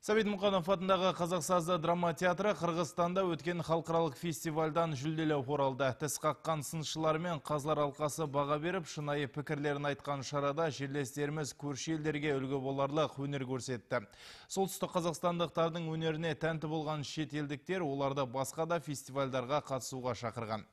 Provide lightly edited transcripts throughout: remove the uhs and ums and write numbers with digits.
Сәбит Мұқанов атындағы Қазақ сазды драма театры Қырғызстанда өткен халықаралық фестивальдан жүлделі оралды. Тіс қаққан сыншылар мен қазылар алқасы баға беріп, шынайы пікірлерін айтқан шарада жерлестеріміз көрші елдерге үлгі боларлық өнер көрсетті. Солтүстік қазақстандықтардың өнеріне тәнті болған шет елдіктер оларды басқа да фестивальдарға қатысуға шақырған.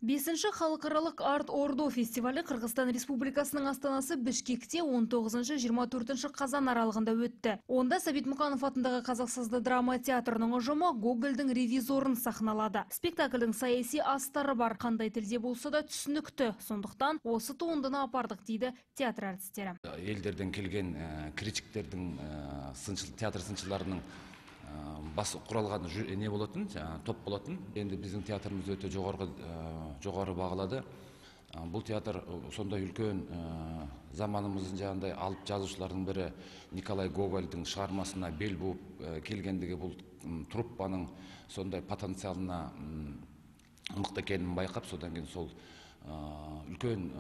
Бесінші халықаралық Арт Ордо фестивалі Қырғызстан Республикасының астанасы Бішкекте 19-24 қазан аралығында өтті. Онда Сәбит Мұқанов атындағы Қазақ сазды драма театрының ұжымы Гогольдің «Ревизорын» сахналады. Спектакльдің саяси астары бар, қандай тілде болса да түсінікті. Сондықтан осы туындыны апардық, дейді театр әртістері. Елдерден келген критиктердің, театр сыншыларының бас құралған не болатын, топ болатын. Енді біздің театрымыз өте жоғары бағалады. Бұл театр сондай үлкен заманымыздың жаңағындай алып жазушылардың бірі Николай Гогольдің шығармасына бел буып келгендігі, бұл труппаның сондай потенциалына мықты екенін байқап, содан кейін сол үлкен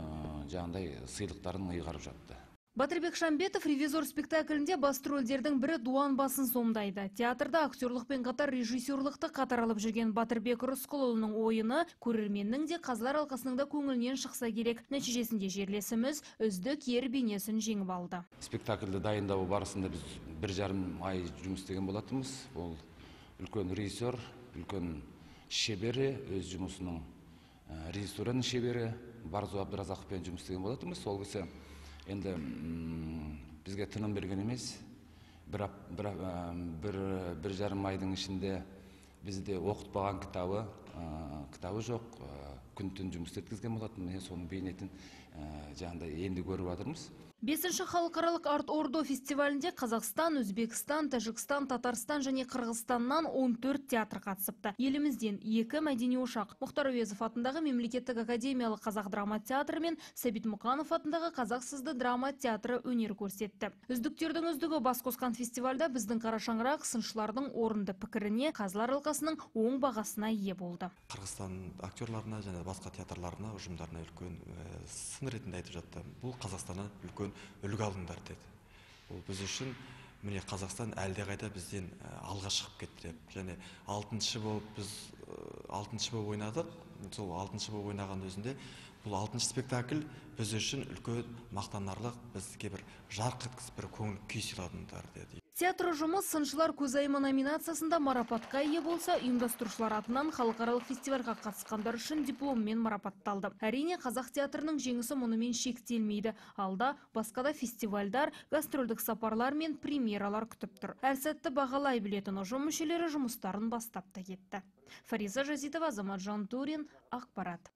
жаңағындай сыйлықтарын иғарып жатты. Батырбек Шамбетов «Ревизор» спектаклінде басты рөлдердің бірі Дуан басын сомдайды. Театрда актерлықпен қатар режиссерлықты қатар алып жүрген Батырбек Рысқұлұлының ойыны көрерменнің де, қазылар алқасының да көңілінен шықса керек. Нәтижесінде жерлесіміз үздік ер бейнесін жеңіп алды. Спектакльді дайындау барысында біз 1,5 ай жұмыс істеген болатынбыз. Ол үлкен режиссер, үлкен шебері, өз жұмысының режиссерінің шебері Барзу Абдыразақовпен жұмыс істеген болатынбыз. Сол кісі енді бізге тыным берген емес, бір жарым айдың ішінде бізде оқытпаған кітабы жоқ, күн-түн жұмыс істеткізген болатын. Міне соның бейнетін жаңағыдай енді көріп жатырмыз. Бесінші халықаралық Арт Ордо фестивалінде Қазақстан, Өзбекстан, Тәжікстан, Татарстан және Қырғызстаннан 14 театр қатысыпты. Елімізден екі мәдени ошақ: Мұхтар Әуезов атындағы Мемлекеттік академиялық қазақ драма театры мен Сәбит Мұқанов атындағы Қазақ сазды драма театры өнер көрсетті. Үздіктердің үздігі бас қосқан фестивальда біздің қара шаңырақ сыншылардың орынды пікіріне, қазылар алқасының оң бағасына ие болды. Қырғызстан актерларына және басқа театрларына, ұжымдарына үлкен сын ретінде айтып жатты. Бұл Қазақстаннан үлкен үлгі алыңдар деді. Бұл біз үшін, міне, Қазақстан әлдеқайда бізден алға шығып кетті деп. Және алтыншы болып біз алтыншы болып ойнадық. Сол алтыншы болып ойнаған өзінде бұл алтыншы спектакль біз үшін үлкен мақтанарлық, бізге бір жарқ еткізіп, бір көңіл күй сыйладыңдар деді. Театр ұжымы «Сыншылар көзайымы» номинациясында марапатқа ие болса, ұйымдастырушылар атынан халықаралық фестивальға қатысқандар үшін дипломмен марапатталды. Әрине, қазақ театрының жеңісі мұнымен шектелмейді. Алда басқа да фестивальдар, гастрольдік сапарлар мен премьералар күтіп тұр. Әр сәтті бағалай білетін ұжым мүшелері жұмыстарын бастап та кетті. Фариза Жазитова, Азамат Жантурин, Ақпарат.